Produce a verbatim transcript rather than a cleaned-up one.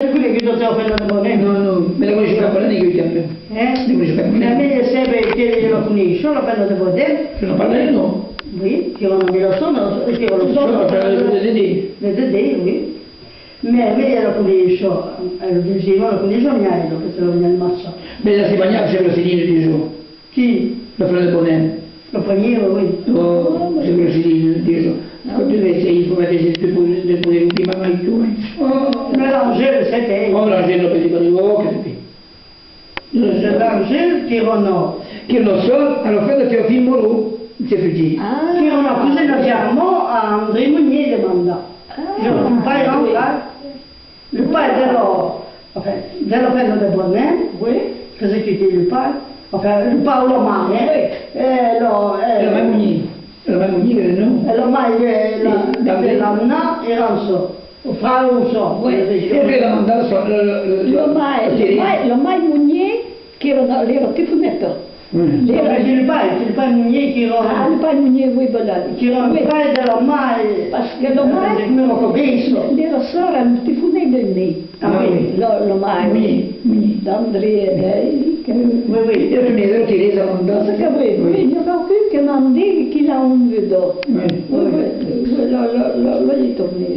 Conegut tota la femna de Bonet? Non, non, mès la coneissi pas, la coneissi pas. Eh? La coneissi pas. Mès, mès, sabe que la coneissi, la femna de Bonet. Que la parla, non? Oui, qu'èra una bèla sòrra, qu'èra la sòrra de Dedé. De Dedé, oui. Mès, mès la coneissi, la deuxièma la coneissi, mès ela, que se la veniá de marchar. Mès la se banhava, se la se diguèt. Qui? La femna de Bonet. La premièra, oui. Oh, c'est vrai, c'est dit, déjà. Quand tu vas essayer, il faut mettre des œufs pour, pour les outils, maman, et tout, hein. Oh, mais l'Angèle, c'était... Oh, l'Angèle, la petite, oh, que c'est... L'Angèle, qui renomme. Qui renomme, à la fin de Théophile Moreau, c'est petit. Ah. Qui renomme, cousine de Germont à André Mounier, demanda. Ah, oui. Pas grand, hein. Lo pair de la, enfin, de la femna de Bonet, oui, qu'executa lo pair, enfin, lo pair o la mair, eh? Oui. E la, e la mair Mounier. La mair Mounier, non? E la mair, eh, la, de l'Anna Erança, o França, oui. Lo mair, lo mair, lo mair Mounier, qu'èra, l'èra Tefoneta. Oui. L'èra... Enfin, c'est le pair, c'est le pair Mounier qui rend... Ah, le pair Mounier, oui, voilà. Qui rend le pair de la mair. Parce que la mair, l'èra sòrra amb Tefonet de Ney. Ah oui. La, la mair. Oui, oui. D'André, eh, que... Oui, oui. Ela tornèt, ela tornèt a mandar. Parce que, oui, oui, il y a quelqu'un qui m'a dit qu'il a envie de... Oui, oui, oui. La, la, la, la, il est tourné.